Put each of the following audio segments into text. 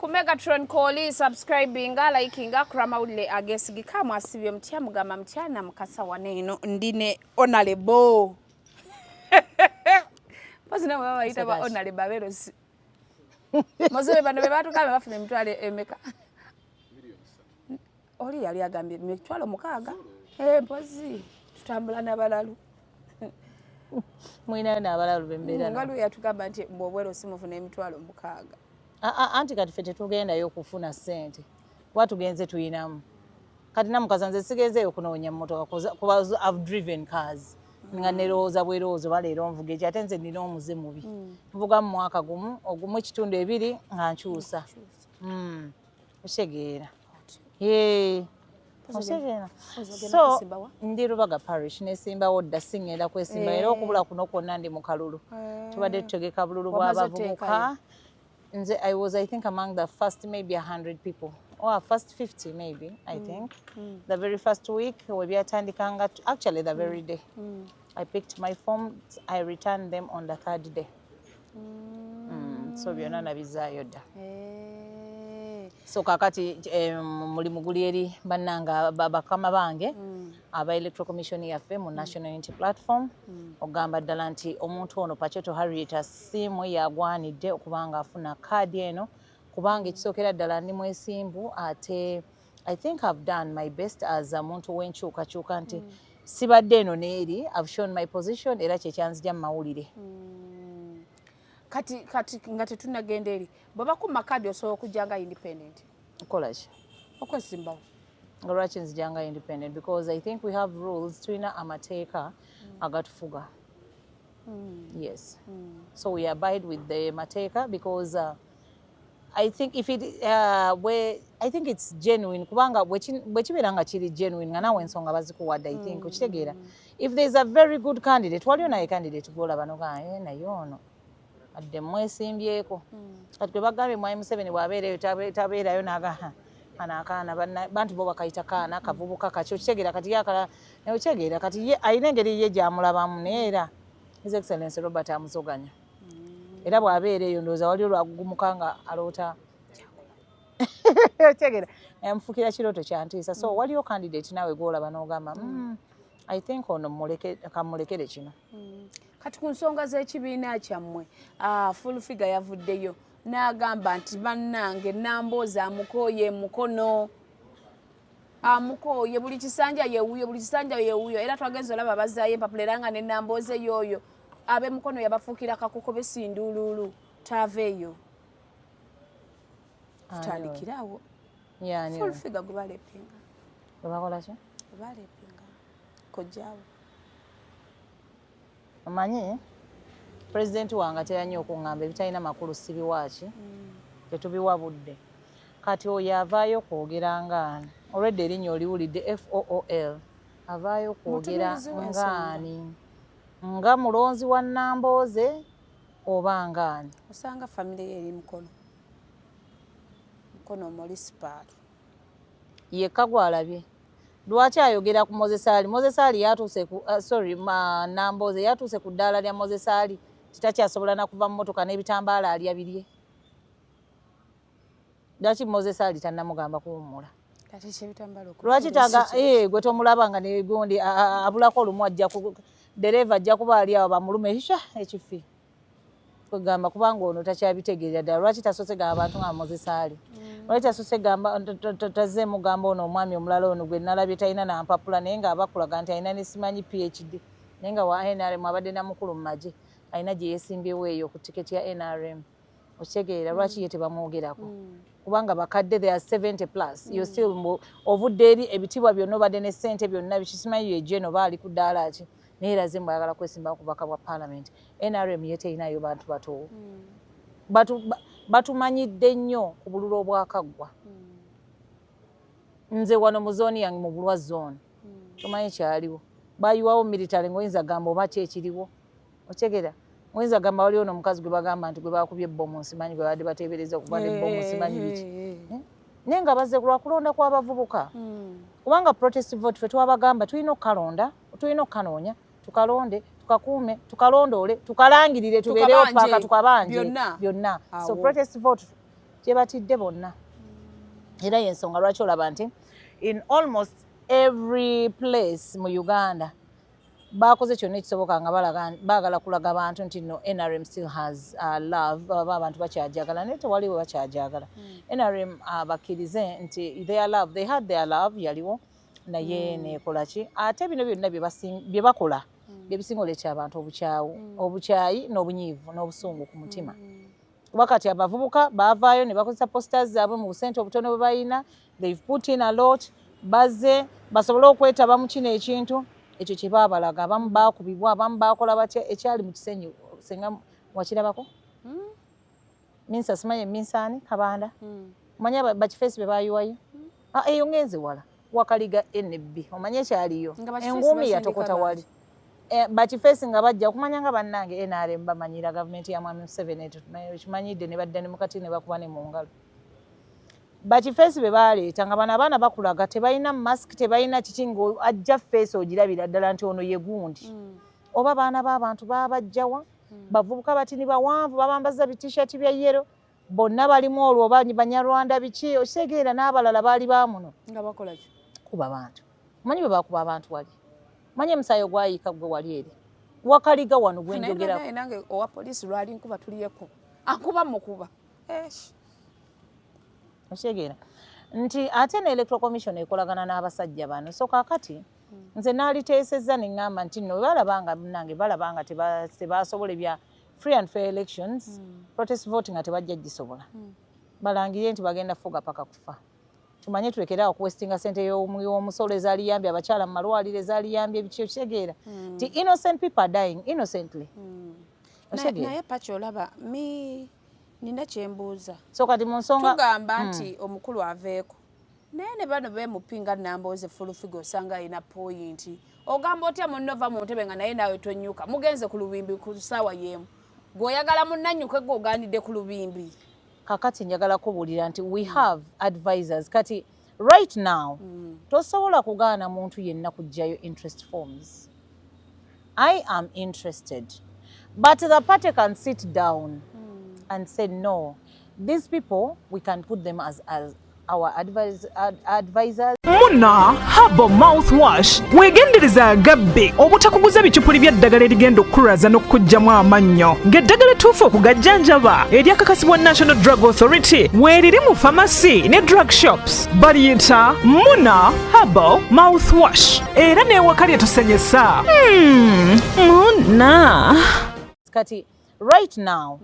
Ku Megatron Koli, subscribinga, likinga, kuramawulire agesigika. Mwasibye mutya? Mugamba mutya? Na mukasa waneeno ndi ne Honorable. Mpozi namwe babayita ba Honorable abeerosi. Mozebe bano be batugambe bafuna emitwalo emeka? Oli yali agambye 60,000. Mpozi tutambula n'abalalu. Mwinayo n'abalalu bembeera. Nga lwe yatugamba nti bw'obwero simufuna 60,000. Anti kati ffe tetugendayo okufuna ssente, kuba tugenze tuyinamu. Kati namukaza nze sigenzeeyo kunoonya mmotoka, kuba I've driven cars nga nerowooza bwerowooza oba leero nvuga eki. Ate nze nina omuze mubi, nvuga mu mwaka gumu, ogumu ekitundu ebiri nga nkyusa. Okitegeera? Okitegeera? So ndi Rubaga Parish, nesimbawo dda, siŋŋenda kwesimba era okubula kuno kwonna ndi mu kalulu. Tubadde tutegeka bululu bw'abavubuka. Nze I was, I think, among the first maybe 100 people or first 50 maybe, I think. The very first week webyatandikanga, actually the very day I picked my forms, I returned them on the third day. So byonna nabizaayo dda. So kakati mulimu guli eri bannanga bakama bange aba Electoral Commission yaffe mu National Unity Platform ogamba ddala nti omuntu ono Pacheto Harriet Asiimwe yagwanidde okuba nga afuna kaadi eno, kubanga ekisookera ddala ndi mwesimbu, ate I think I've done my best as omuntu w'enkyukakyuka nti sibadde eno n'eri. I've shown my position era kyekyanzija mu mawulire. Kati nga tetunagenda eri, bwe bakuma kaadi osobola okujja nga independent? Nkola ki? Okwesimbawo. Nga lwaki nzijanga independent? Because I think we have rules, tulina amateeka agatufuga. Yes, so we abide with the mateeka because I think if it I think it's genuine, kubanga bwe kibeera nga kiri genuine nga naawe ensonga bazikuwadde, I think okitegeera. If there is a very good candidate, waliyo naye candidate gwolaba nogaa, "Eh, naye ono adde mwesimbyeko." Kati gwe bagambye Mwami Museveni bw'abeerayo tabeerayo n'aga kano akaana bantu bo bakayita kaana kavubuka kaki, okitegeera? Kati ye akala naye, okitegeera? Kati ye alina engeri ye gy'amulabamu, naye era His Excellency Robert amuzoganya era bw'abeera eyo ndowooza wali olwagugumuka nga aloota, okitegeera, yamufuukira kirooto kyantiisa. So waliyo candidate naawe gw'olaba n'ogamba, I think ono kamulekere kino." Kati ku nsonga z'ekibiina kyammwe, Full Figure yavuddeyo n'agamba nti bannange Namboozi amukooye mukono, amukooye, buli kisanja yewuyo, buli kisanja yewuyo. Era twagenza olaba bazaayo empapula era nga ne Nambooze y'oyo ab'emukono yabafuukira kakokobe sinduuluulu taava eyo. Tutandikirawo. Yani? Full Figure gwe balepinga. Gwe bakola ki? Gwe balepinga kojjaawe. Omanyi pulezidenti wange atera nnyo okuŋŋamba ebitalina makulu sibiwaaki, tetubiwa budde. Kati oyo avaayo kwogera ngaani? Olwedde erinnya oliwulidde, FOOL, avaayo kwogera Mutunuulizi w'ensonga. Ngaani? Nga mulonzi wa Nambooze oba ngaani? Osanga famire ye eri Mukono, Mukono munisipaali. Yekka gwalabye. Lwaki ayogera ku Moses Ali? Moses Ali yatuuse ku sorry, Nambooze yatuuse ku ddaala lya Moses Ali titakyasobola nakuva mu motoka n'ebitambaala alya birye. Lwaki Moses Ali tannamugamba kuwummula? Kati ekyebitambala Lwaki taga gwe tomulaba nga negundi abulako olumu ajja ku dereva, ajja kuba ali awo bamulume sha ekifi kwegamba, kubanga ono takyabitegeerera ddala. Lwaki tasoose gamba abantu nga Moses Ali? Lwaki tasoose gamba tazzeemu gamba ono omwami omulala ono gwe nalabye talina nampapula, naye nga abakulaga nti alina nesimanyi PhD, naye nga wa NRM, abadde namukulu mu magye, alina gye yeesimbyewo eyo ku tiketi ya NRM, okitegeera? Lwaki ye tebamwogerako? Kubanga bakadde, they are 70 plus. You still ovudde eri ebitiibwa byonna, obadde ne ssente byonna bikisimanyi ye geno oba ali ku ddaala ki, naye era ze mbwayagala kwesimbawo ku bubaka bwa parliament. NRM ye terinayo bantu bato. Batumanyidde nnyo ku bululu obwakaggwa. Nze wano mu zooni yange, mu Bulwa Zone, tomanyi kyaliwo, bayiwawo military ngaoyinza gamba oba ki ekiriwo, okyegera? Oyinza gamba waliwo n'omukazi gwe bagamba nti gwe bakubye ebbomu, nsimanyi gwe babadde bateebereza okuba nebbomu, simanyi biki. Eh? Naye nga bazze lwakulonda kw'abavubuka, kubanga protest vote fe twabagamba tulina okukalonda, tulina okukanoonya, tukalonde, tukakuume, tukalondoole, tukalangirire, tubeerewo Tukabanje. Paaka tukabanje. Byonna. Byonna. So Awo. protest vote Gye batidde bonna. Era yensonga lwaki olaba nti in almost every place mu Uganda bakoze kyonna ekisoboka nga baagala kulaga bantu nti no, NRM still has love, oba abantu bakyajagala, naye tewaliwo bakyajagala. NRM bakkirize nti their love, they had their love, yaliwo, naye nekola ki? Ate bino byonna bye bakola bye bisinga oleetera abantu obukyawu, obukyayi n'obunyiivu n'obusungu ku mutima, kuba kati abavubuka baavaayo ne bakozesa posters zaabwe mu busente obutono bwe balina. They've put in a lot, bazze basobole okwetaba mu kino ekintu ekyo kye baabalaga. Abamu baakubibwa, abamu baakola batya. Ekyali mu Kisenyi senga wakirabako? Minsa, simanyi eminsaani kabanda, omanyi bakifeesi be bayiwayo? Ah, eyo ngenze wala Wakaliga NB, omanyi ekyaliyo? Nga bakifeesi Enguumi basindika yatokota bantu. Wali. Bakifeesi nga bajja okumanya nga bannange NRM bamanyira gavumenti ya Mwami Museveni ekyo kimanyidde, ne badda ne mukati ne bakuba ne mu ngalo. Bakifeesi be baleeta nga bano abaana bakulaga tebalina mask, tebalina kiki, nga ajja feesi ogirabira ddala nti ono ye gundi. Oba baana b'abantu baabajjawa? Bavubuka batini bawanvu, babambaza bitishati bya yellow, bonna balimu olwo oba Banyarwanda biki, okitegeera? N'abalala baali bamuno. Nga bakola ki? Kuba bantu. Omanyi bwe bakuba abantu wali, omanyi omusaayi ogwayiika gwe wali eri Wakaliga wano Naye gwenjogerako? Naye nange owa poliisi lwali nkuba tuliyeko, ankuba mukuba. Eish. Okitegeera nti ate ne Electoral Commission ekolagana n'abasajja bano. So kaakati nze naaliteesezza ne ŋŋamba nti nno balaba nga nange balaba nga tebasobola ebya free and fair elections, protest vote nga tebajja gisobola, balangirire nti bagenda fuga paka kufa. Tumanye tulekere awo okuwastinga sente y'omusolo ezaaliyambye abakyala mu malwaliro, ezaaliyambye biki. Okitegeera nti innocent people are dying innocently? Okitegeera? Naye paki olaba mi nina kyembuuza. So kati mu nsonga Tugamba nti omukulu aveeko, naye ne bano bemupinga Nambooze Full Figure, osanga alina point. Ogamba otya munnova mu ntebe nga naye naawe tonyuka, mugenze ku lubimbi ku ssaawa y'emu, gweoyagala munnannyuke, gwe oganidde ku lubimbi? Kakati njagala kubuulira nti we have advisors. Kati right now tosobola kugaana muntu yenna kuggyayo interest forms. I am interested, but the party can sit down and say, no, these people we can put them as our advisors. Muna Herbal Mouthwash, weegendereza agabbe obutakuguza bicupuli by'eddagala erigenda okukulwaza n'okukuggyamu amannyo, ng'eddagala ettuufu okugajjanjaba eryakakasibwa National Drug Authority weeriri mu famasi ne drug shops. Baliyita Muna Herbal Mouthwash, era n'ewaka lyetusenyesa. Muna. Kati right now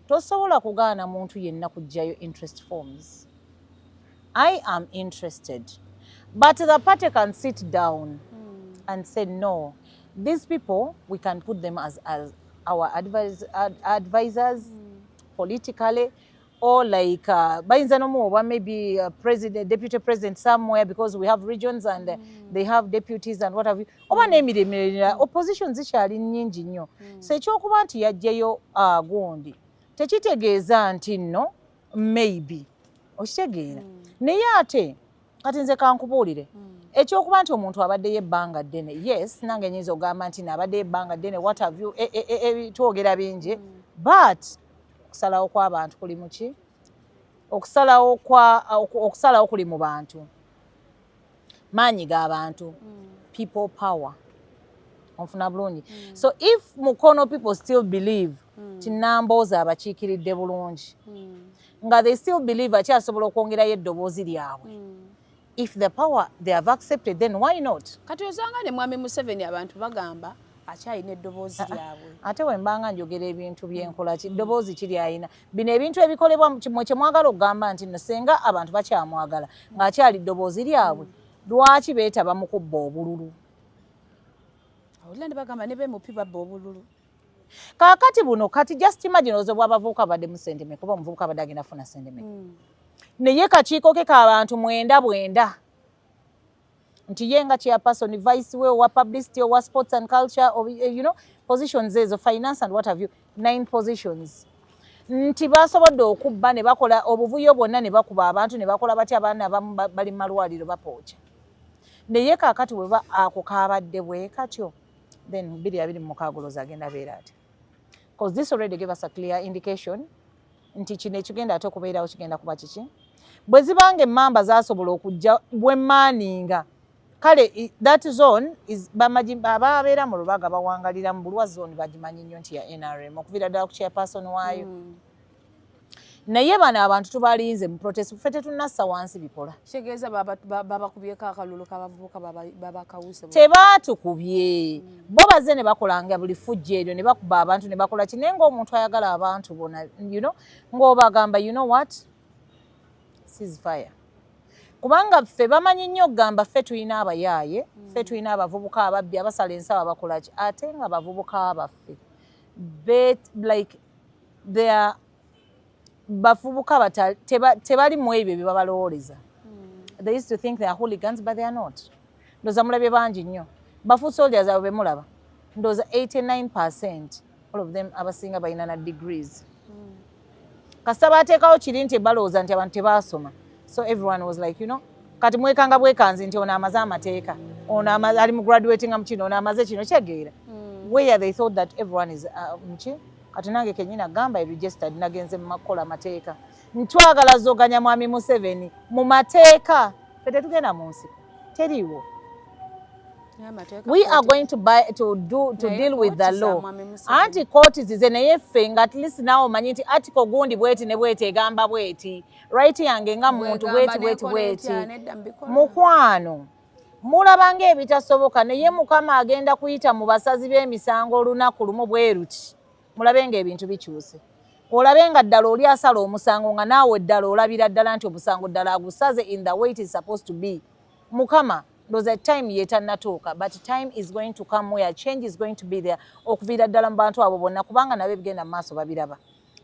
tosobola kugaana muntu yenna kuggyayo interest forms. I am interested, but the party can sit down and say, no, these people we can put them as our advisors politically, or like bayinza nomuwa oba maybe president, deputy president somewhere, because we have regions and they have deputies and what have you, oba n'emirimu emirala. Opposition zikyali nnyingi nnyo. So ekyokuba nti yajjayo gundi tekitegeeza nti nno maybe, okitegeera? Naye ate kati nze kankubuulire, ekyokuba nti omuntu abaddeyo ebbanga ddene, yes, nange nyinza okugamba nti naabaddeyo ebbanga ddene, what have you, twogera bingi, but okusalawo kw'abantu kuli muki? Okusalawo kuli mu bantu, maanyi g'abantu, people power. Onfuna bulungi? So if Mukono people still believe ti Nambooze abakiikiridde bulungi, nga they still believe akyasobola okwongerayo eddoboozi lyabwe, if the power they have accepted, then why not? Kati osanga ne Mwami Museveni abantu bagamba akyalina eddoboozi lyabwe. Ate bwe mbanga njogera ebintu byenkola ki, ddoboozi kiri ayina bino ebintu ebikolebwa mwe kyemwagala okugamba nti nno senga abantu bakyamwagala ng'akyali ddoboozi lyabwe, lwaki beetaba mu kubba obululu? Awulira ne bagamba ne bemupi babba obululu. Kaakati buno, kati just imagine ozo bw'abavubuka baddemu sente meka, oba omuvubuka abadde agenda kufuna sente meka, naye kakiiko ke k'abantu mwenda bwenda, nti ye nga chairperson, vice we, owa publicity, owa sports and culture, or, positions ezo, finance and what have you, nine positions, nti basobodde okubba ne bakola obuvuyo bwonna ne bakuba abantu ne bakola batya, abaana abamu bali mu malwaliro bapooca. Naye kaakati bweba ako kabadde bwe katyo, then 2026 olowooza agenda beera atya? Because this already gave us a clear indication. Nti kino ekigenda ate okubeerawo kigenda kuba kiki? Bwe zibanga emmamba zasobola okujja bwemmaaninga, kale that zone is ababeera mu Lubaga bawangalira mu Bulwa Zone, bagimanyi nnyo nti ya NRM okuviira ddala ku chairperson waayo. Naye bano abantu tubalinze mu protest, ffe tetunnassa wansi bikola. Kitegeeza babakubyeko akalulu kabavubuka, babakawuse? Tebaatukubye. Bo bazze ne bakolanga buli fujjo eryo ne bakuba abantu ne bakola ki, naye ng'omuntu ayagala abantu bona ng'obagamba, "You know what, ceasefire," kubanga ffe bamanyi nnyo okugamba ffe tulina abayaaye, ffe tulina abavubuka ababbi, abasala ensawo, abakola ki, ate nga abavubuka baffe like they are bavubuka tebali mu ebyo bye babalowooleza. They used to think they are hooligans, but they are not. Ndowooza mulabye bangi nnyo ba foot soldiers abo bemulaba, ndowooza 89% all of them, abasinga balina na degrees. Kasita bateekawo kiri nti balowooza nti abantu tebaasoma, so everyone was like, kati mwekanga bwekanzi nti ono amaze amateeka, ono ali mu graduatinga mu kino, ono amaze kino, kyegeera where they thought that everyone is muki. Kati nange kenyini agamba I registered, nagenze mu makola amateeka, ntwagala zoganya mwami Museveni mu mateeka. Ffe tetugenda mu nsiko, teriiwo. We are going to buy, to do, to deal with the law. Anti kooti zize, naye ffe nga at least naawe omanyi nti article gundi bweti ne bweti egamba bweti, right yange nga muntu bweti bweti bweti. Mukwano, mulaba ng'ebitasoboka, naye Mukama agenda kuyita mu basazi b'emisango olunaku lumu bwe ruti, mulabe ng'ebintu bikyuse, olabe nga ddala oli asala omusango nga naawe ddala olabira ddala nti omusango ddala agusaze in the way it is supposed to be. Mukama, ndowooza time yetannatuuka, but time is going to come where change is going to be there okuviira ddala mu bantu abo bonna, kubanga nabo ebigenda mu maaso babiraba,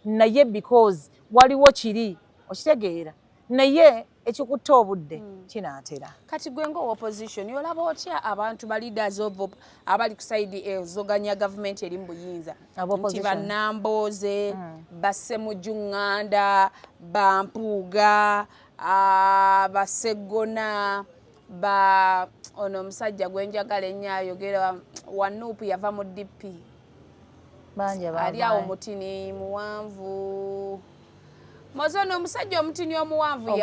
naye because waliwo kiri okitegeera, naye ekikutta obudde kinaatera. Kati gwe nga opposition, olaba otya abantu ba leaders of abali ku side ezoganya gavumenti eri mu buyinza, nti bannambooze, Basemujju Ŋŋanda, Bampuuga, Baseggona, ba ono omusajja gwenjagala ennyo ayogera wa NUP, yava mu DP, ali awo mutini muwanvu mozi, ono omusajja omutini omuwanvu.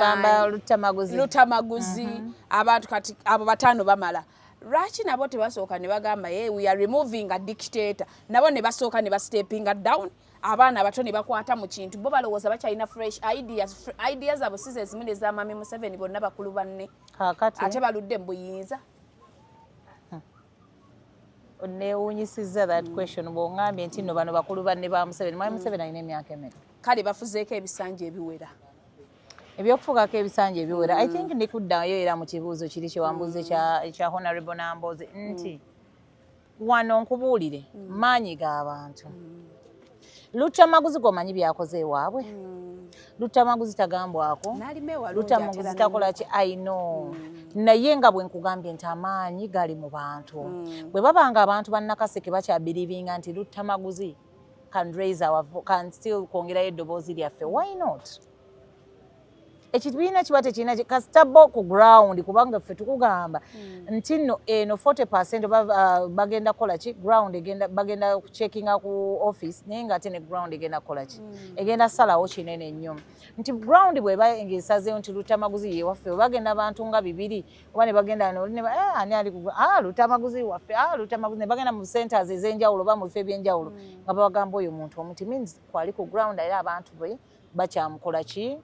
Lutamaguzi. Abantu kati abo bataano bamala. Lwaki nabo tebasooka ne bagamba, "Hey, we are removing a dictator"? Nabo ne basooka ne bastepinga down, abaana abato ne bakwata mu kintu. Bo balowooza bakyalina fresh ideas. Ideas abo si zezimu nez'amami Museveni, bonna bakulu banne ate baludde mu buyinza. Neewuunyisizza that question bw'oŋŋambye nti nno bano bakulu banne ba Museveni. Mwami Museveni alina emyaka emeka? Kale bafuzeeko ebisanja ebiwera. Ebyokufugako ebisanja ebiwera, I think ndikuddayo era mu kibuuzo kiri kyewambuuze ekya Honorable Namboze nti wano nkubuulire maanyi g'abantu. Luttamaguzi gomanyi byakoze ewaabwe. Luttamaguzi tagambwako, Luttamaguzi takola ki, I know, naye nga bwe nkugambye nti amaanyi gali mu bantu. Bwe babanga abantu bannakaseke bakyabelievinga nti Luttamaguzi can raise our can still kwongerayo eddoboozi lyaffe, why not? Ekibiina kiba tekirina kasita bo ku ground, kubanga ffe tukugamba nti nno eno 40% oba bagenda kukola ki, ground egenda, bagenda kucheckinga ku office, naye nga ate ne ground egenda kukola ki, egenda salawo kinene nnyo nti ground bweba ng'esazeewo nti Lutamaguzi ye waffe, bagenda bantu nga bibiri oba ne bagenda ne ani ali ku Lutamaguzi waffe, Lutamaguzi, ne bagenda mu centers ez'enjawulo oba mu bifo ebyenjawulo nga babagamba oyo muntu omuti means kwali ku ground, era abantu be bakyamukola ki,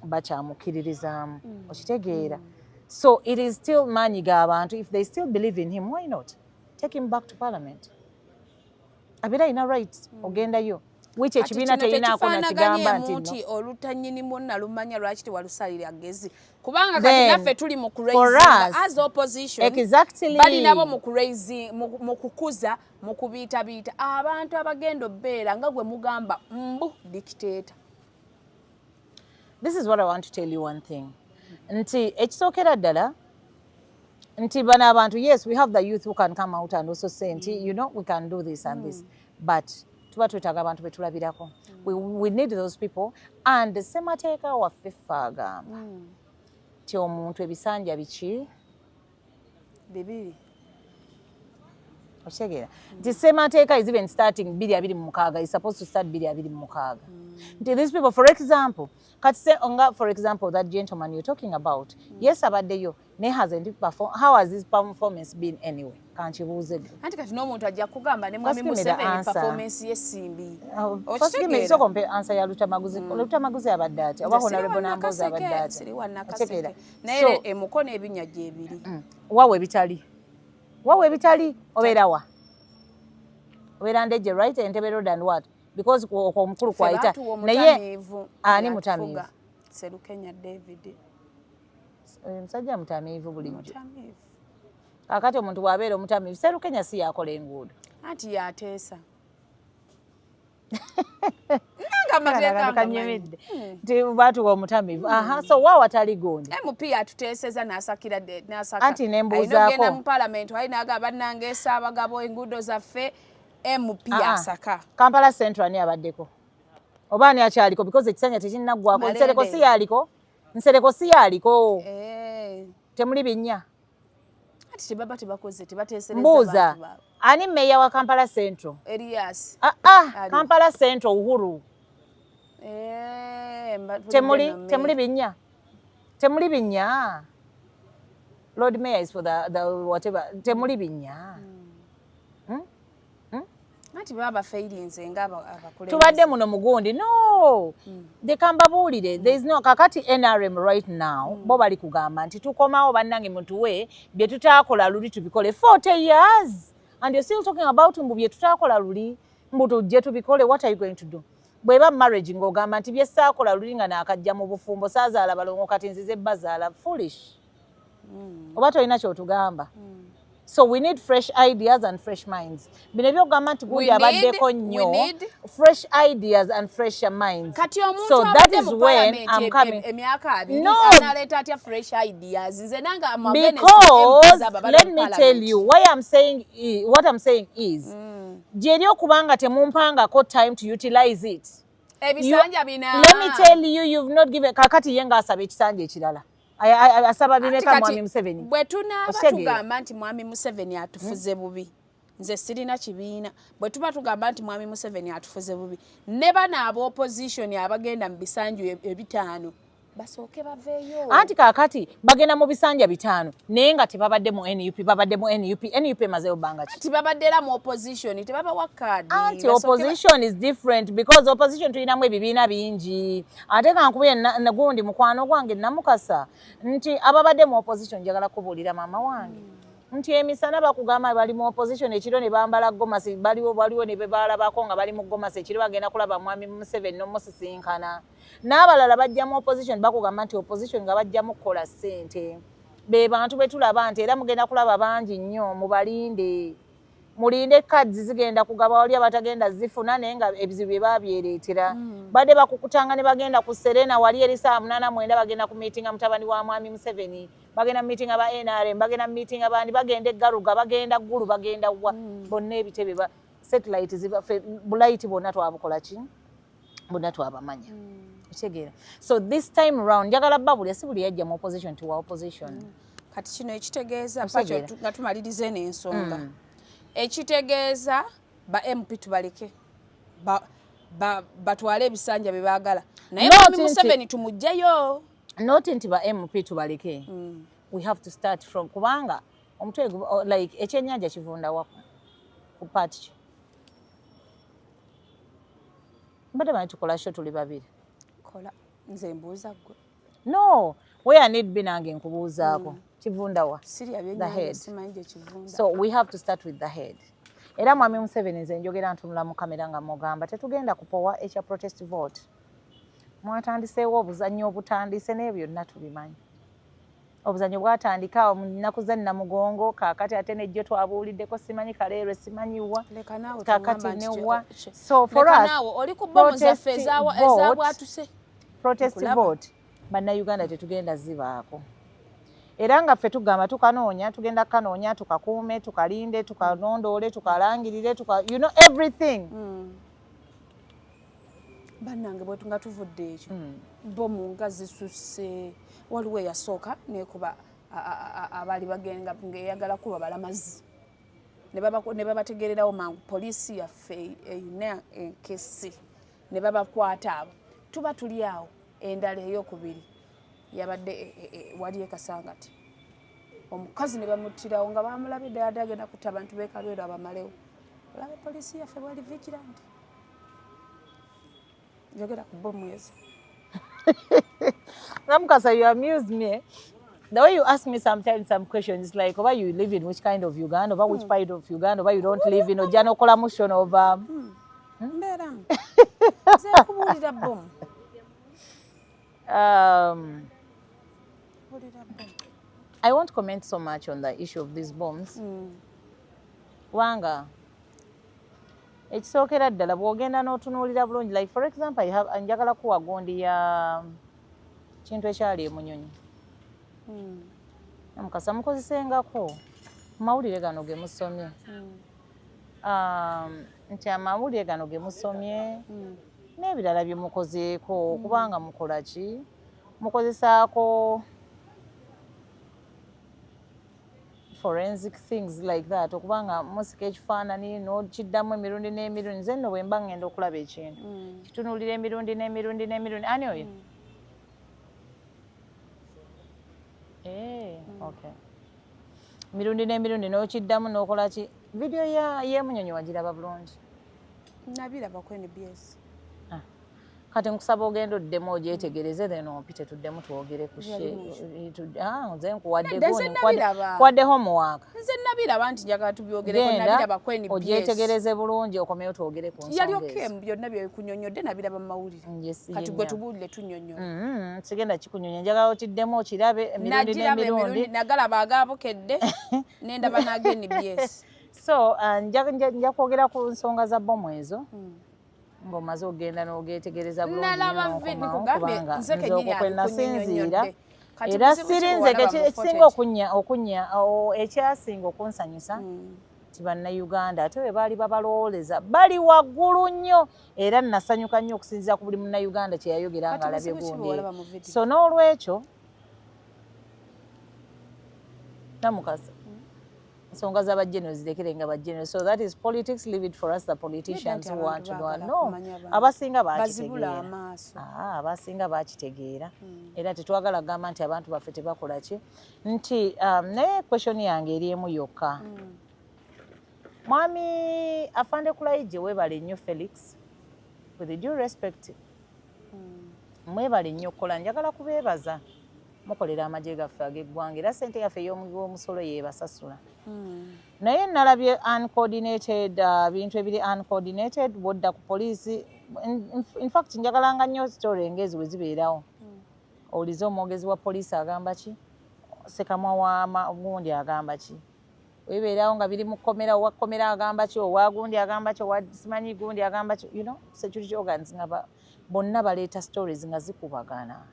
bakyamukkiririzaamu. Okitegeera? So it is still maanyi g'abantu. If they still believe in him, why not take him back to parliament? Abeera alina right ogendayo, which ekibiina terinaako nakigamba nti nti olutanyinimu nalumanya lwaki tewalusalira gezi, kubanga kati naffe tuli mu as opposition. Exactly. Bali nabo mu kukuza, mu kubiitabiita abantu abagenda obbeera nga gwe mugamba mbu dictator. This is what I want to tell you, one thing, nti ekisookera ddala nti bano abantu, yes, we have the youth who can come out and also say nti we can do this and this, but tuba twetaaga abantu betulabirako. We need those people, and ssemateeka waffe ffe agamba nti omuntu ebisanja biki? Bibiri. Okitegeera nti ssemateeka is even starting 2026, is supposed to start 2026, nti these people, for example, kati se nga for example that gentleman you're talking about, yes, abaddeyo naye hasn't perform. How has his performance been anyway? Kankibuuze gwe. Anti kati n'omuntu ajja kugamba ne mwami First give me the Museveni answer. performance y'essimbi. First give me, sooka ompe answer ya Lutamaguzi. Lutamaguzi abadde atya? Oba Honorable Nambooze abadde atya? Siri. Okitegeera? Wannakaseke naye So, emukono ebinnya gyebiri. Wawe ebitali, wawe ebitali, obeera wa? Obeera Ndejje, right? Entebbe Road and what? Because okwo omukulu Ffe kwayita baatuwa naye omutamiivu. Ani? Yatufuga. Mutamiivu? Serukenya David. Oyo omusajja mutamiivu bulijjo. Mutamiivu. Kakati omuntu bw'abeera omutamiivu, Serukenya si yakola enguudo? Anti yateesa nanga amateeka ngamanyi. Kanyumidde nti baatuwa omutamiivu. Aha, so wa watali gundi? MP atuteeseza n'asakira n'asaka. Anti ne mbuuzaako. Alina okugenda mu parliament, alina agamba bannange Ssaabagabo enguudo zaffe, MP Ah, ah. asaka. Kampala Central ani abaddeko oba ani akyaliko? Because ekisanja tekinnaggwako. Malende. Nsereko si yaliko? Nsereko si yaliko? Eh, Temuli binnya? Anti tebaba tebakoze, tebateesereza Mbuuza. bantu baabwe. Ani meya wa Kampala Central? Elias. Ah, ah. Ali. Kampala Central, Uhuru. Eh, Temuli tulidde no. Temuli binnya, temuli binnya. Lord Mayor is for the whatever. Temuli binnya. Anti baba bafeirinze nga abakulembeze. Tubadde muno mugundi no leka mbabuulire, there is no kakati NRM right now. Bo bali kugamba nti tukomawo, bannange, mutuwe bye tutaakola luli tubikole. 40 years and you're still talking about mbu bye tutaakola luli, mbu tujje tubikole. What are you going to do? Bweba marriage ng'ogamba nti bye saakola luli nga naakajja mu bufumbo, saazaala balongo, kati nzize bazaala, foolish. Oba tolina kyotugamba. So we need fresh ideas and fresh minds. Bino ebyokugamba nti gundi abaddeko nnyo, fresh ideas and fresh minds. Kati omuntu so that is mu when I'm coming. Emyaka 20 No. Analeeta atya fresh ideas? Nze nange I'm against Because MPs abo abali let mu me tell parliament. you why I'm saying what I'm saying is gyeri okubanga temumpangako time to utilize it. Ebisanja bina. Let me tell you, you've not given. Kakati ye ng'asaba ekisanja ekirala, asaba bimeka? Kati Mwami Museveni, bwe tunaaba Otegeera? tugamba nti Mwami Museveni atufuze bubi, nze sirina kibiina, bwe tuba tugamba nti Mwami Museveni atufuze bubi, ne bano aba opposition abagenda mu bisanja 5 basooke baveeyo. Anti kaakati bagenda mu bisanja 5 naye nga tebabadde mu NUP. Babadde mu NUP? NUP emazeeyo bbanga ki? Anti babadde era mu opposition, tebabawa kaadi. Anti opposition is different, because opposition tulinamu ebibiina bingi. Ate kankubye gundi mukwano gwange Namukasa nti ababadde mu opposition, njagala kubuulira maama wange nti emisana bakugamba bali mu opposition, ekiro ne bambala gomasi. Baliwo, baliwo ne bebalabako nga bali mu gomasi, ekiro bagenda kulaba Mwami Museveni n'omusisinkana. N'abalala bajja mu opposition, bakugamba nti opposition nga bajjamu kukola ssente. Be bantu be tulaba nti era mugenda kulaba bangi nnyo, mubalinde, mulinde, cards zigenda kugaba, wali abatagenda zifuna, naye nga ebizibu bye babyereetera. Badde bakukutanga ne bagenda ku Serena wali eri saa 8, 9, bagenda ku miitinga mutabani wa Mwami Museveni, bagenda mu miitinga ba NRM, bagenda mu miitinga bandi, bagenda eggaruga, bagenda Ggulu, bagenda wa, bonna ebitebe ba satellite ziba bulayiti, bonna twabukola ki, bonna twabamanya. Okitegeera? So this time round njagala babulya, si buli yajja mu opposition ti wa opposition. Kati kino ekitegeeza Otegeera? pakyo nga tumaliriza eno ensonga, ekitegeeza ba MP tubaleke batwale ebisanja bye baagala, naye Not Mwami Museveni tumuggyeyo. Not nti ba MP tubaleke. We have to start from, kubanga omutwe like ekyennyanja kivunda wa ku part ki? Mbadde manyi tukola show tuli babiri. Kola, nze mbuuza ggwe. No, where need be, nange nkubuuzaako, kivunda wa? Sirya The byennyanja, head. simanyi gye kivunda. So we have to start with the head. Era Mwami Museveni, nze njogera ntunula mu kamera nga mugamba tetugenda kupowa ekya protest vote. Mwatandiseewo obuzannyo obutandise naye byonna tubimanyi. Obuzannyo bwatandika mu nnaku za Namugongo, kaakati ate nejjo twabuuliddeko, simanyi Kaleerwe, simanyiwa, Leka naawe, kaakati togamba nti newa. So for Leka us, naawe, oli ku bomu zaffe ezabwatuse. protest Nkulaba. vote, Bannayuganda tetugenda zibaako. Era nga ffe tugamba tukanoonya, tugenda kukanoonya, tukakuume, tukalinde, tukalondoole, tukalangirire, tuka, you know, everything. Bannange, bwetu nga tuvudde ekyo, bomu nga zisusse. Waliwo eyasooka nekuba abaali bagenda ngaeyagala kuba balamazi. Ne babategererawo mangu. Poliisi yaffe erina enkesi, ne babakwata abo. Tuba tuli awo, endala eyokubiri yabadde wali e Kasangati, omukazi ne bamuttirawo nga bamulabye ddala ddala agenda kutta abantu b'ekalwero abamalewo. Olaba poliisi yaffe bwali vigilant. Njogera ku bomu ezo. Namukasa, you amuse me. The way you ask me sometimes some questions, like over you live in which kind of Uganda, over which part of Uganda, over you don't live in, ojja n'okola motion of Mbeeramu nze nkubuulira bomu. Buulira bomu. I won't comment so much on the issue of these bombs. Kubanga ekisookera ddala, bw'ogenda n'otunuulira bulungi, like for example, I have, njagala kuwa gundi ya kintu ekyali emunyonyi. Namukasa, mukozesengako mawulire gano ge musomye, nti amawulire gano ge musomye n'ebirala bye mukozeeko, kubanga mukola ki, mukozesaako forensic things like that, okubanga musika ekifaananyi n'okiddamu emirundi n'emirundi. Nze nno bwe mba ngenda okulaba ekintu, kitunuulira emirundi n'emirundi n'emirundi. Ani oyo? Eh, okay. Mirundi n'emirundi n'okiddamu n'okola ki. Vidiyo ya y'emunyonyi wagiraba bulungi? Nabiraba ku NBS. Ah. Kati nkusaba ogenda oddemu ogyetegereze, then ompite tuddemu twogere ku Yali nze nkuwadde Nedda, nze gundi, nabiraba. nkuwadde homework. Nze nabiraba nti njagala tubyogereko. Genda Nabiraba ku NBS. ogyetegereze bulungi, okomeyo twogere ku Yali nsonga okay ezo. Byonna byekunyonyodde nabiraba mu mawulire. Yes, Kati gwe yenna. tubuulire, tunyonyola. Sigenda kikunyonya, njagala okiddemu okirabe emirundi Nagiraba n'emirundi. emirundi, nagalaba agabukedde nendaba n'aga NBS. So nja kwogera ku nsonga za bomu ezo ng'omaze ogenda n'ogeetegereza bulungi Nalaba nnyo vi- n'okomawo, nkugambye, kubanga nze nze kennyini okwo kwe nasinziira. abikunyonnyodde. Kati Era buzibu ki siri nze bw'olaba mu ekisinga footage? Ekyasinga okunsanyusa nti Bannayuganda ate bwe baali babalowooleza bali waggulu nnyo, era nasanyuka nnyo okusinziira ku buli Munnayuganda kye yayogera Kati ng'alabye buzibu ki gundi bw'olaba eyo. mu video? So n'olwekyo, Namukasa, ensonga z'abajeno zirekere nga bajeno. So that is politics, leave it for us, the politicians Nedda, who want to abantu know. baagala No, kumanya abantu. abasinga Bazibula bakitegeera. amaaso. Ah, abasinga bakitegeera, era tetwagala kugamba nti abantu baffe tebakola ki nti naye question yange eri emu yokka. Mwami Afande Kulaije, weebale nnyo. Felix, with due respect, mwebale nnyo okukola. Njagala kubeebaza, mukolera amagye gaffe ag'eggwanga, era ssente yaffe ey'omusolo yeebasasula. Naye nalabye uncoordinated, bintu ebiri uncoordinated. Bwodda ku poliisi, in fact njagalanga nnyo story ngezi bwe zibeerawo, owulize omwogezi wa poliisi agamba ki, sekamwa wa gundi agamba ki. Webeerawo nga biri mu kkomera, owa kkomera agamba ki, owa gundi agamba ki, owa simanyi gundi agamba ki, security organs nga bonna baleeta stories nga zikubagana.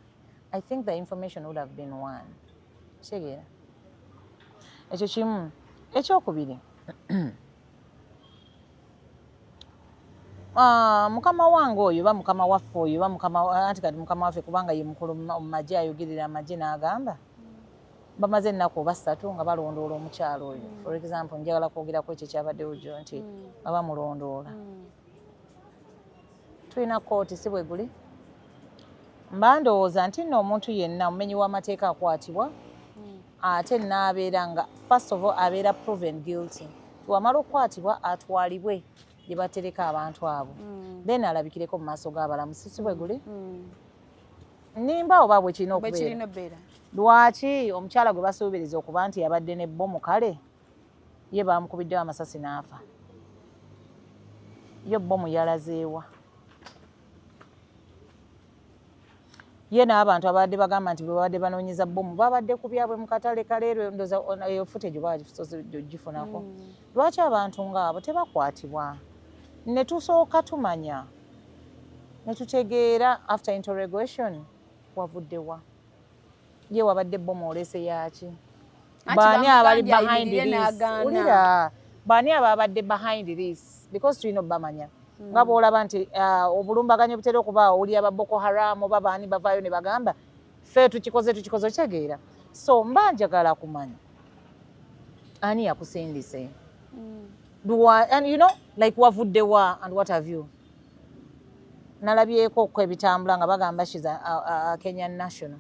I think the information would have been one. Kitegeera ekyo kimu. Ekyokubiri, mukama wange oyo, ba mukama waffe oyo, ba mukama, anti kati mukama waffe kubanga ye mukulu mu magye, ayogerera amagye, n'agamba bamaze ennaku oba 3 nga balondoola omukyalo oyo. For example, njagala kwogeraku ekyo ekyabaddewo jjo nti nga bamulondoola. Tulina kooti, si bwe guli? Mba ndowooza nti nno omuntu yenna omumenyi w'amateeka akwatibwa, ate n'abeera nga first of all abeera proven guilty. Tiwamala okukwatibwa, atwalibwe gye batereka abantu abo, then alabikireko mu maaso g'abalamusi, si bwe guli? Nimba oba bwe kirina Bwe okubeera? Kirina obbeera. Lwaki omukyala gwe basuubiriza okuba nti yabadde ne bbomu, kale ye baamukubiddewo amasasi n'afa, ye bbomu yalazeewa? Ye n'abantu abadde bagamba nti bwe babadde banoonyeza bbomu babadde ku byabwe mu katale kaleerwe, ndowooza eyo footage bagifunako. Lwaki abantu ng'abo tebakwatibwa ne tusooka tumanya ne tutegeera after interrogation wavuddewa, ye wabadde bbomu oleese yaaki? Anti Baani abali bamugambye behind ayimirire this? n'agaana. Wulira, baani ababadde behind this? Because tulina obbamanya nga bw'olaba nti obulumbaganyi obutera okubaawo, owulira ba Boko Haram oba baani bavaayo ne bagamba ffe tukikoze, tukikoze, okitegeera? So mba njagala kumanya ani yakusindise. And you know, like wavudde wa and what have you. Nalabyeko okko ebitambula nga bagamba she's a Kenyan national.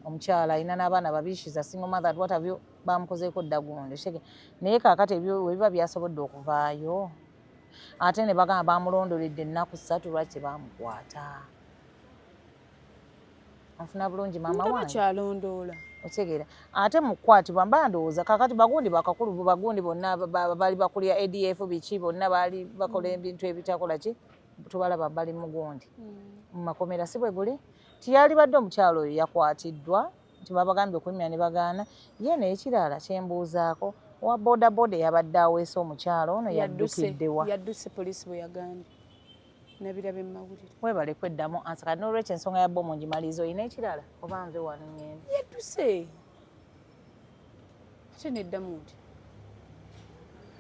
Omukyala alina n'abaana babiri, she's a single mother and what have you, bamukozeeko dda gundi. Naye kaakati ebyo we biba byasobodde okuvaayo, ate ne bagamba bamulondoledde ennaku 3, lwaki tebamukwata? Onfuna bulungi maama Nga wange? Bakyalondoola. Otegeera, ate mu kukwatibwa mba ndowooza kaakati bagundi bakakulu, bagundi bonna baali bakulya ADF, biki, bonna baali bakola ebintu ebitakola ki, tubalaba bali mu gundi mu makomera, si bwe guli? Tiyalibadde omukyalo oyo yakwatiddwa nti babagambye okulimira ne bagaana ye. Naye ekirala kyembuuzaako, owa bodaboda eyabadde aweesa omukyalo ono yaddukiddewa? Yadduse, poliisi bwe yagambye. Nabiraba emmawulire. Webale kweddamu ansa. Kati n'olwekyo ensonga ya bomu ngimaliza, olina ekirala oba nve wano ŋŋende? Yadduse, ate neddamu nti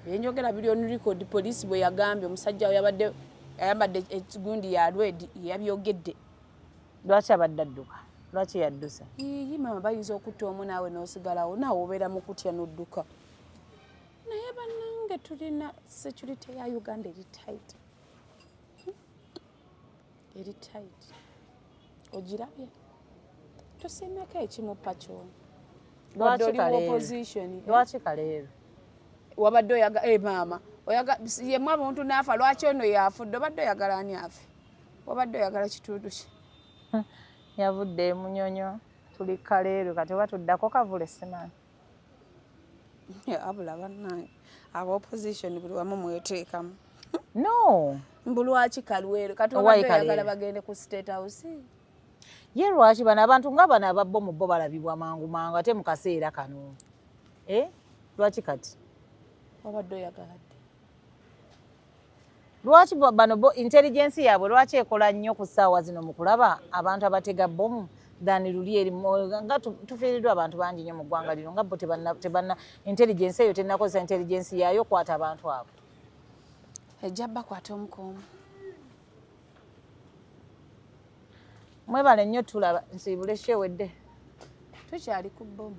byenjogera biri on record. Poliisi bwe yagambye, omusajja we yabadde ayambadde egundi ya red yabyogedde. Lwaki abadde adduka? Lwaki yadduse? Yiyi maama, bayinza okutta omu naawe n'osigalawo, naawe obeera mu kutya n'odduka. Naye bannange, tulina security ya Uganda eri tight, eri tight. Ogirabye? Tusiimeko ekimupa kyono. Wadde Lwaki oli mu Kaleero? opposition, eh? Lwaki Kaleero? Wabadde oyaga, maama oyaga yemu omuntu n'afa, lwaki ono yafudde? Obadde oyagala ani afe? Wabadde oyagala kitundu ki? Yavudde emunyonyo, tuli Kaleero kati, oba tuddako Kavule, simanyi. Abula bannange, aba opposition buli wamu mweteekamu. No. Mbu lwaki Kalwero kati? Why Obadde oyagala Kaleero? bagende ku State House? Ye lwaki bano abantu nga bano ababbomu bo balabibwa mangu mangu ate mu kaseera kano? Eh? Lwaki kati? Wabadde oyagala dde? Lwaki bano bo intelligence yaabwe lwaki ekola nnyo ku ssaawa zino mu kulaba abantu abatega bomu than luli eri nga tufiiriddwa abantu bangi nnyo mu ggwanga lino, nga bo tebanna intelligence eyo tennakozesa intelligence yaayo kwata abantu abo? Ejja bakwata omukomu. Mwebale nnyo, tulaba nsiibule shewedde. Tukyali ku bomu.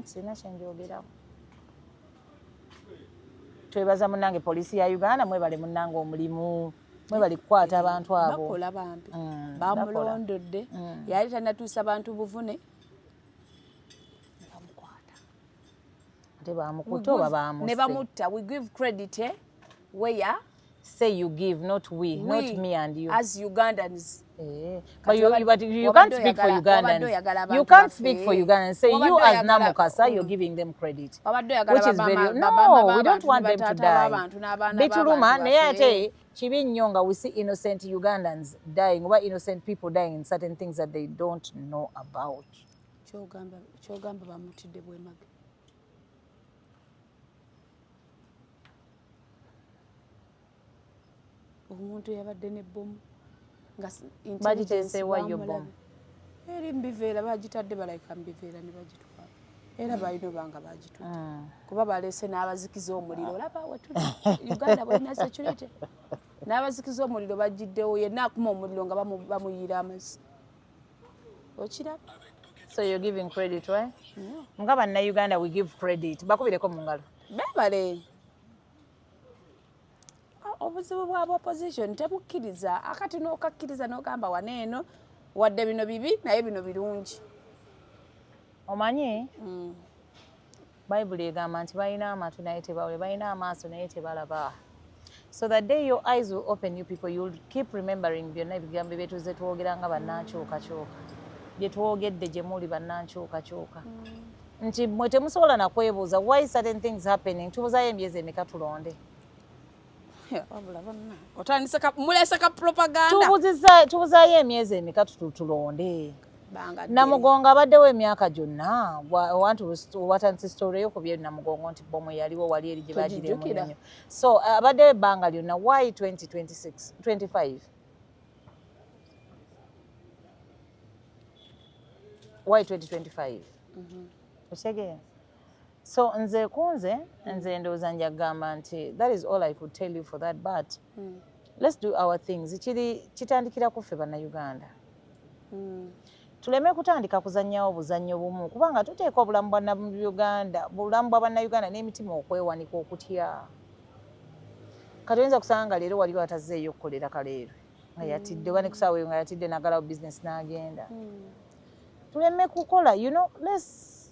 Sirina kyenjogerawo. Twebaza munnange poliisi ya Uganda, mwebale munnange omulimu, mwebale kukwata abantu abo. Bakola bambi. Bamulondodde, yali tanatuusa bantu buvune, ne bamukwata. Ate bamukutte oba bamuse? Ne bamutta. We give credit, eh, where Say you give, not we, not we, me and you. As Ugandans. Eh, Kati but you can't speak for Ugandans. You can't speak for Ugandans. Say you as Namukasa, you're giving them credit. Which is very, no, we don't want them to die. Bituluma, naye ate kibi nnyo nga we see innocent Ugandans dying, oba innocent people dying in certain things that they don't know about. Kyogamba bamutidde bwemage? Omuntu yabadde nebbomu nga Bagiteeseewa yo bbomu? Eri mubiveera bagitadde, balayika mubiveera ne bagitwala, era balina obanga bagitutta kuba baleese n'abazikiza omuliro. Olaba wetuli Uganda bwelina security, n'abazikiza omuliro bagiddewo, yenna akuma omuliro nga bamuyiira amazzi, okiraba? So you're giving credit, right? Nga bannayuganda we give credit. Bakubireko mu ngalo. Bebale. Obuzibu bwa opposition, temukkiriza akati n'okakkiriza n'ogamba waneeno wadde bino bibi naye bino birungi. Omanyi Bayibuli egamba nti balina amatu naye tebawulira, balina amaaso naye tebalaba. So the day your eyes will open, you people, you'll keep remembering byonna ebigambo byetuze twogera nga bannankyukakyuka, bye twogedde gye muli bannankyukakyuka, nti mmwe temusobola nakwebuuza why certain things happening. Tubuzayo emyezi emeka tulonde? Wabula bonna otandise mulese ka propaganda. Tubuzaayo emyezi emeka tulonde? Banga ddene. Namugongo abaddewo emyaka gyonna. Wanti watandise story yo ku bye Namugongo nti bomu yaliwo wali eri gye bagira Togijjukira. emunyonyo, so abaddewo ebbanga lyonna. Why 2026, 25? Why 2025? Okitegeera? So nze kunze nze ndowooza nja kugamba nti that is all I could tell you for that, but let's do our things. Kiri kitandikira ku ffe bannayuganda. Tuleme kutandika kuzannyawo buzannyo bumu, kubanga tuteeka obulamu bwa Uganda, obulamu bwa bannayuganda n'emitima okwewanika okutya. Kati oyinza kusanga nga leero waliwo atazzeeyo okukolera Kaleerwe nga yatidde, oba ne kusaawa eyo nga yatidde n'agalawo bizinesi n'agenda. Tuleme kukola, let's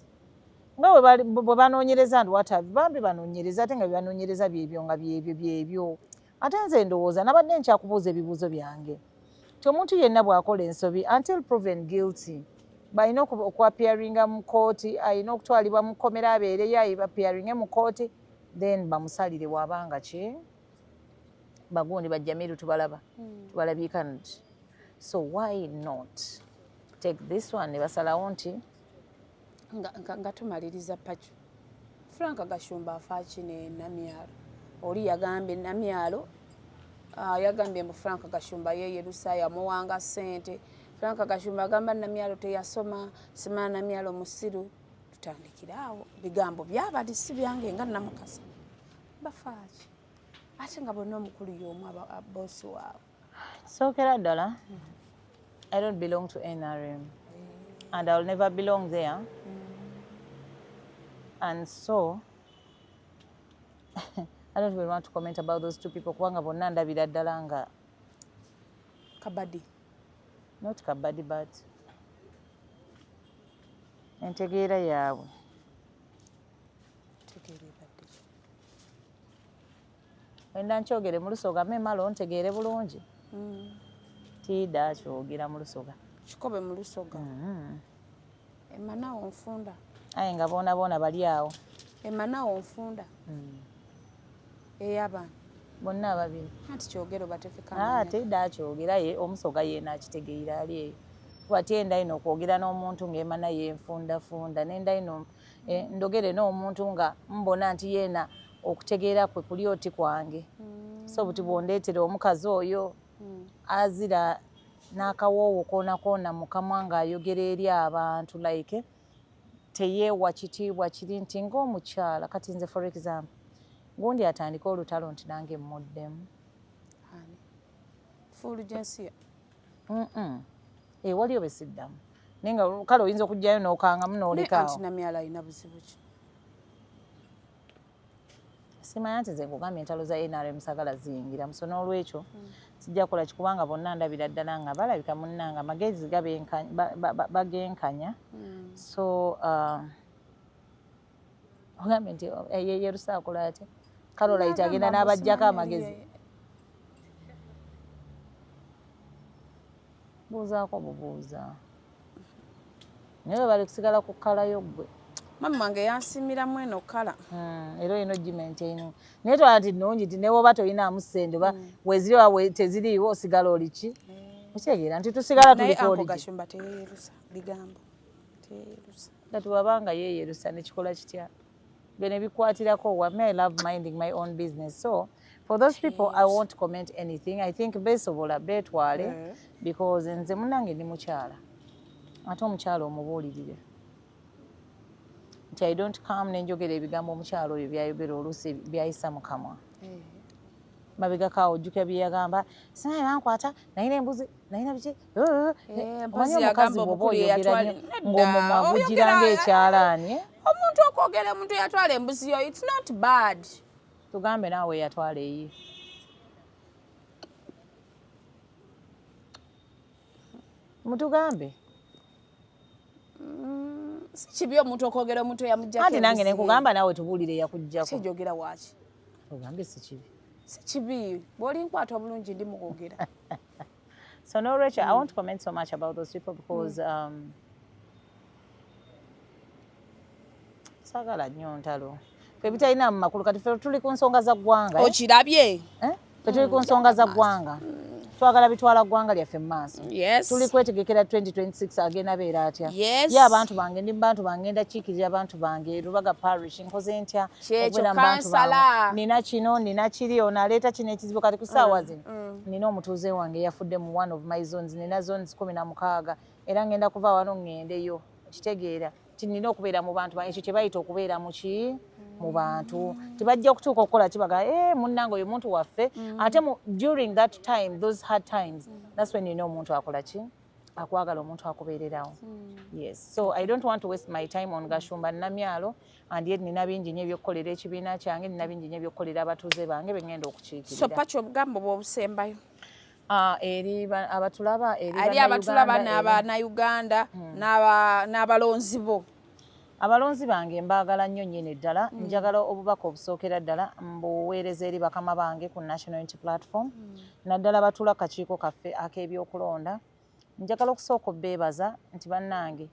nga bwe banoonyereza and what have, bambi banoonyereza, ate nga bye banoonyereza byebyo nga byebyo byebyo. Ate nze ndowooza nabadde nkyakubuuza ebibuuzo byange ti omuntu yenna bw'akola ensobi, until proven guilty, balina okuappearinga mu kooti, alina okutwalibwa mu kkomera, abeereyo appearinge mu kooti, then bamusalire bw'abanga ki bagundi bajjamiru tubalaba tubalabyeka nti. So why not take this one ne basalawo nti Nga tumaliriza, Pacho, Frank Gashumba afaaki ne Namyalo? Oli yagambye Namyalo, yagambye mbu Frank Gashumba yeyerusa, yamuwanga ssente. Frank Gashumba agamba Namyalo teyasoma, simala Namyalo musiru. Tutandikire awo, bigambo byabali si byange nga Namukasa. Bafaaki ate nga bonna omukulu y'omu, bosi waabwe? Sookera ddala, I don't belong to NRM and I'll never belong there, and so I don't even want to comment about those two people, kubanga bonna ndabira ddala nga kabadi. Not kabadi, but entegeera yaabwe. Tegeera ebadde ki? Wenda nkyogere mu Lusoga, memala ontegeere bulungi. Tiida kyogera mu Lusoga. Kikobe mu Lusoga. Emanawo nfunda. Aye nga boona boona bali awo. Emanawo nfunda ey'abaana. Bonna ababiri. Anti kyogero batefeka. Ah, tiida kyogera ye Omusoga yeena akitegeera ali eyo, kuba tyenda ino okwogera n'omuntu ng'emana yenfundafunda, nenda ino ndogere n'omuntu nga mbona nti yeena okutegeera kwe kuli oti kwange. So buti bwondeetera omukazi oyo azira n'akawoowo koona koona mu kamwa ng'ayogera eri abantu, like teyeewa kitiibwa kiri nti ng'omukyala. Kati nze, for example, gundi atandike olutalo nti nange mmuddemu. Ani? Fulgensia? Eh, waliyo besiddamu, naye nga kale oyinza okugjayo n'okangamu Ne n'olekaawo. Anti Namyalo alina buzibu ki? Simanya nti nze nkugambye entalo za NRM sagala ziyingira, so n'olwekyo sijja kukola kikubanga bonna ndabira ddala nga balabika munnanga amagezi bagenkanya. So ogambye nti yeyerusa akola atya? Caroline agenda n'abajjako amagezi. Buuzaako bubuuza, naye bwe bali kusigala ku kkalayo ggwe. Mama wange yansimiramu eno kala. Era olina ogimaintain, naye twala nti nnungi, nti newoba tolinaamu ssente oba weziri oba teziriiwo, osigala oli ki? Okitegeera nti tusigala Naye tuliko Uncle oli ki? Gashumba teyeyerusa, bigambo, teyeyerusa. Kati wabanga yeeyerusa nekikola kitya? Gwe ne bikwatirako wa? Me, I love minding my own business, so for those people I won't comment anything. I think beesobola beetwale, because nze munnange ndi mukyala, ate omukyala omubuulirire nti I don't come nenjogera ebigambo omukyala oyo byayogera, oluusi byayisa mu kamwa. Mabegakaawo ojjukira bye yagamba, simanyi bankwata, nayina embuzi, nayina biki. Eh, Omanyi mpozi omukazi yagamba bw'oba omukulu oyogera yeyatwala- nnyo Nedda, ng'omumwa gugira oyogera- ng'ekyalaani. Omuntu okwogera omuntu yatwala embuzi yo, it's not bad. Tugambe naawe yatwala eyi. Mutugambe. Si kibi omuntu okwogera omuntu eyamuggyako Anti nange embuzi ye. nekugamba naawe tubuulire yakuggyako. Kyejogera waaki? Ogambye si kibi. Si kibi bw'olinkwata obulungi, ndi mukwogera. So no, Rachel, I won't comment so much about those people because saagala nnyo ntalo. Ffe bitalina mu makulu. Kati ffe tuli ku nsonga za ggwanga, eh? Okirabye? Eh? Ffe tuli ku nsonga za ggwanga. Twagala bitwala ggwanga lyaffe mu maaso. Tuli kwetegekera 2026, agenda beera atya? Yes. Ye abantu bange, ndi mu bantu bange, ndakiikirira abantu bange, Lubaga Parish, nkoze ntya Kyekyo, okubeera mu bantu kansala. bange? Nina kino, nina kiri, ono aleeta kino ekizibu. Kati ku ssaawa zino nina omutuuze wange yafudde mu one of my zones. Nina zones 16, era ngenda kuva wano ŋŋendeyo. Kitegeera nti nina okubeera mu bantu bange. Ekyo kye bayita okubeera mu ki? Mu bantu. Tebajja okutuuka okukola kibaga, eh, munnange oyo muntu waffe. Ate during that time, those hard times, that's when you know omuntu akola ki? Akwagala omuntu akubeererawo. Yes, so I don't want to waste my time on Gashumba Namyalo, and yet nina bingi nnyo ebyokukolera ekibiina kyange, nina bingi nnyo ebyokukolera abatuuze bange bengenda So okukiikirira. Pacho, obugambo bw'obusembayo? Ah, eri abatulaba, eri Ali abatulaba Bannayuganda, n'Abannayuganda n'abalonzi bo. Abalonzi bange mbaagala nnyo nnyini ddala. Njagala obubaka obusookera ddala mbuweereza eri bakama bange ku National Unity Platform, naddala batuula kakiiko kaffe ak'ebyokulonda. Njagala okusooka obbeebaza nti bannange,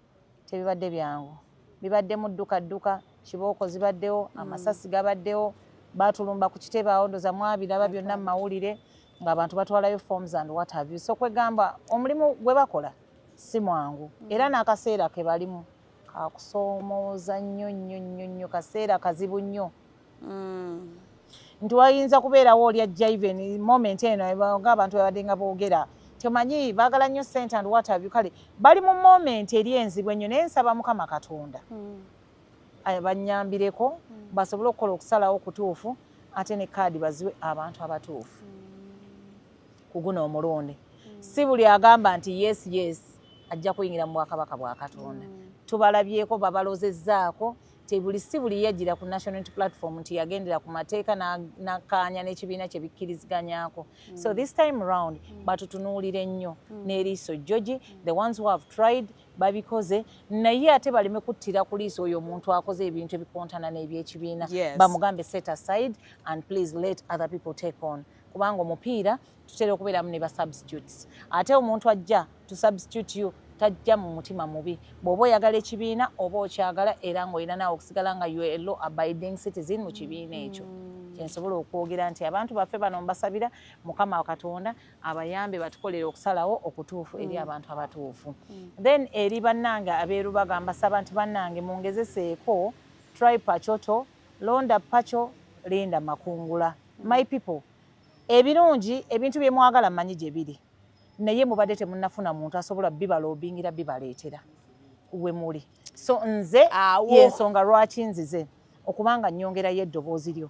tebibadde byangu, bibadde mu dduka dduka, kibooko zibaddewo, amasasi gabaddewo, batulumba ku kitebe awo, ndoza mwabiraba byonna mu mawulire ng'abantu batwalayo forms and what have you. So kwegamba omulimu gwe bakola si mwangu, era n'akaseera ke balimu kakusoomooza nnyo nnyo nnyo nnyo, kaseera kazibu nnyo nti wayinza kubeerawo oli ajja even moment eno ng'abantu babadde nga boogera, tomanyi baagala nnyo sente and what have you. Kale bali mu moment eri enzibu ennyo, naye nsaba Mukama Katonda banyambireko basobole okukola okusalawo okutuufu, ate ne kaadi baziwe abantu abatuufu ku guno omulundi. Si buli agamba nti yes ajja kuyingira mu bwakabaka bwa Katonda. Tubalabyeko babalozezzaako tebuli, si buli yajjira ku National Unity Platform nti yagendera ku mateeka n'akkaanya n'ekibiina kye bikkiriziganyako. So this time round batutunuulire nnyo n'eriiso jjogi. The ones who have tried babikoze, naye ate baleme kuttira ku liiso oyo omuntu akoze ebintu ebikontana n'ebyekibiina. Bamugambe set aside and please let other people take on, kubanga omupiira tutera okubeeramu ne ba substitutes, ate omuntu ajja to substitute you tajja mu mutima mubi. Bw'oba oyagala ekibiina oba okyagala, era ng'olina naawe okusigala nga you a law abiding citizen mu kibiina ekyo. Kyensobola okwogera nti abantu baffe bano mbasabira Mukama Katonda abayambe batukolere okusalawo okutuufu eri abantu abatuufu. Then eri bannange ab'erubaga mbasaba nti bannange mungezeseeko, try Pachoto, londa Pacho, linda makungula. My people, ebirungi ebintu bye mwagala mmanyi gye biri, naye mubadde temunnafuna muntu asobola bibalobingira bibaleetera we muli. So nze Awo. yensonga lwaki nzize okubanga nnyongerayo eddoboozi lyo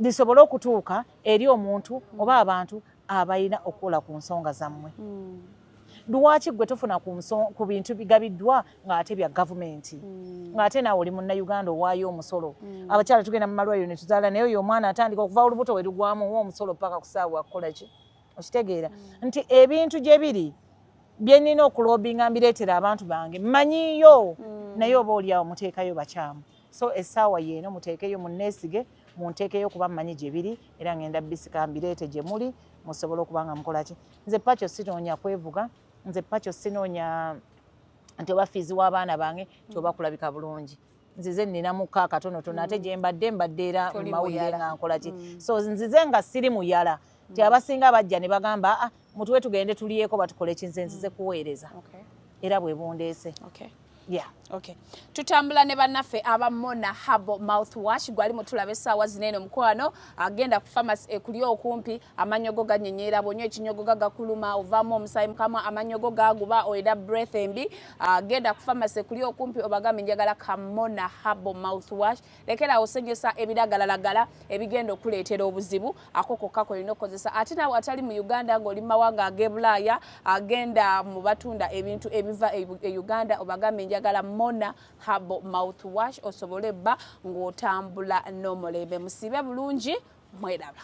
lisobole okutuuka eri omuntu oba abantu abalina okukola ku nsonga zammwe. Lwaki gwe tofuna ku bintu bigabiddwa ng'ate bya gavumenti, ng'ate naawe oli Munnayuganda owaayo omusolo? Abakyala tugenda mu malwaliro ne tuzaala, naye oyo omwana atandika okuva olubuto we lugwamu owa omusolo paka ku ssaawa kukola ki? Okitegeera nti ebintu gye biri bye nnina okulobinga mbireetera abantu bange mmanyiyo, naye oba oliawo muteekayo bakyamu. So essaawa yeeno muteekeyo, munneesige, munteekeyo kuba mmanyi gye biri, era ngenda bisika mbireete gye muli musobole okuba nga mukola ki. Nze Pacho sinoonya kwevuga, nze Pacho sinoonya nti oba fiizi w'abaana bange nti oba kulabika bulungi. Nzize nninamuko akatonotono, ate gye mbadde mbadde era Toli mawulire muyala. nga nkola ki. So nzize nga siri muyala nti abasinga bajja ne bagamba, ah, mutuwe tugende tulyeko batukole ki. Nze nzize kuweereza era bwe bundeese. Yeah. Okay. Tutambula ne bannaffe aba Mona Herbal Mouthwash. Gwali mutulaba essaawa zino eno, mukwano, agenda ku pharmacy ekuli okumpi. Amannyo go ganyenyeera, bw'onywa ekinyogo gakuluma, ovaamu omusaayi mukamwa, amannyo go gaguba, olina breath embi, agenda ku pharmacy ekuli okumpi obagambe njagala ka Mona Herbal Mouthwash. Lekera osenyesa ebiragalalagala ebigenda okuleetera obuzibu. Ako kokka kolina okukozesa. Ate naawe atali mu Uganda ng'oli mu mawanga ag'ebulaaya, agenda mu batunda ebintu ebiva e Uganda obagambe njagala Mona Herbal Mouthwash, osobole bba ng'otambula n'omulembe. Musiibe bulungi, mweraba.